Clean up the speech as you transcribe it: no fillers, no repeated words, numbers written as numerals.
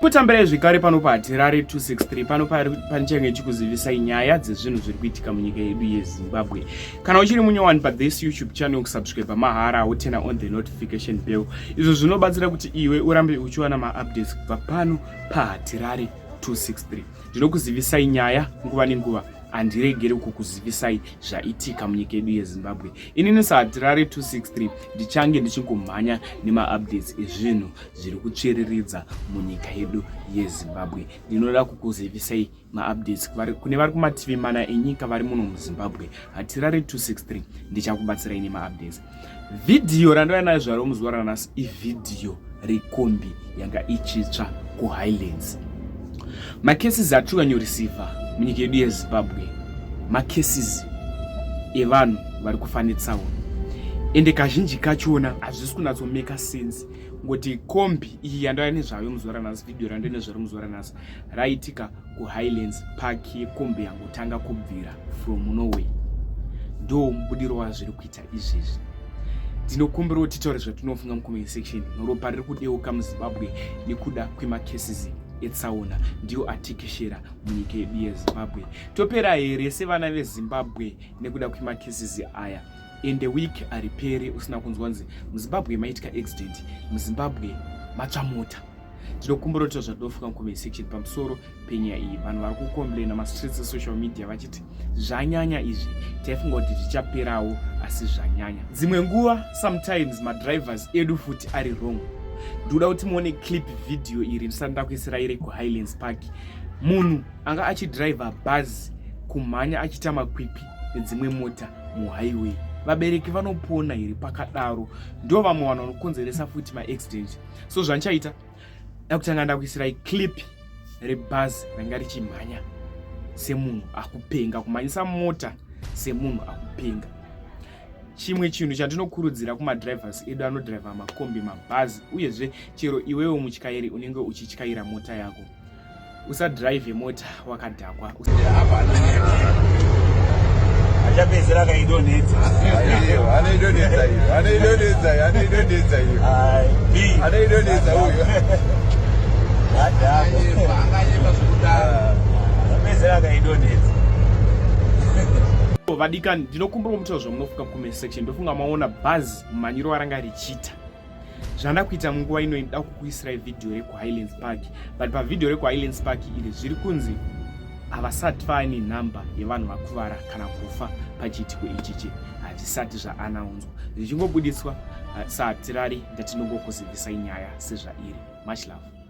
Kutambirai zvekare pano paHatirare 263 pano panichange chikuzivisai nyaya dzezvinhu zviri kuitika munyika yedu yeZimbabwe. Kana uchiri munyowani pathis YouTube channel kusubscribe mahara wotena on the notification bell. Izvo zvinobatsira kuti iwe urambe uchiwana maupdates kubva pano paHatirare 263. Ndinokuzivisai nyaya nguva nenguva handiregeri kukuzivisai zvaitika munyika yedu yeZimbabwe. Inini saHatirare 263 ndichange ndichingomhanya nemaupdates ezvinhu zviri kutsviriridza munyika yedu yeZimbabwe. Ndinoda kukuzivisai maupdates kune vari kumativi mana enyika vari muno muZimbabwe. Hatirare 263 ndichakubatsirai nemaupdates. Vhidhiyo randauya nayo zvaro muzuva ranhasi ivhidhiyo rekombi yanga ichitsva kuHighlands. Macases atiri kunyanyoreceiver munyika yedu yeZimbabwe macases evanhu vari kufa netsaona ende kazhinji kachona hazvisi kunyatsomeka sense ngoti kombi iyi yandauya nezvayo muzuva ranhasi vhidhiyo randauya nezvaro muzuva ranhasi raitika kuHighlands Park yekombi yangotanga kubvira from Norway ndo mubudiro wazviri kuita izvezvi ndinokumbirawo titaure zvatinofunga mucomment section ropa riri kudeuka muZimbabwe nekuda kwemacases etsaona ndiyo atekeshera munyika yedu yeZimbabwe topera here sevana veZimbabwe nekuda kwemacases aya ende week aripere usina kunzwa nzi muZimbabwe maitika accident muZimbabwe matsva mota ndinokumbira kuti zvatinofunga mucomment section pamusoro penyaya iyi vanhu vari kucomplaina mastreets esocial media vachiti zvanyanya izvi taifunga kuti zvichaperawo asi zvanyanya dzimwe nguva sometimes madrivers edu futi ari wrong ndikuda kuti muone clip video iri ndisati ndakuisirai iri kuHighlands Park munhu anga achidriver bhazi kumhanya achiita makwikwi nedzimwe mota muhighway vabereki vanopona here pakadaro ndo vamwe vanhu vanokonzeresa futi maaccident so zvandichaita dakutanga ndakuisirai clip rebhazi ranga richimhanya semunhu akupenga kumhanyisa mota semunhu akupenga chimwe chinhu chandinokurudzira kumadrivers edu anodriver makombi mabhazi uyezve chero iwewo mutyairi unenge uchityaira mota yako usadrive mota wakadhakwa achapedzera akaidonhedza anoidonhedza iyo anoidonhedza iyo anoidonhedza iyo anoidonhedza uyo apedzera akaidonhedza vadikani ndinokumbira mutauro zvamunofunga comment section ndofunga maona bhazi mumanyiro aranga richiita zvanda kuita munguva ino inoda kukuisirai vhidhiyo rekuHighlands Park but pavhidhiyo rekuHighlands Park iri zviri kunzi havasati vaine nhamba yevanhu vakuvara kana kufa pachiitiko ichichi hazvisati zvaanaunzwa zvichingobudiswa satirari ndatinongokuzivisai nyaya sezvairi much love.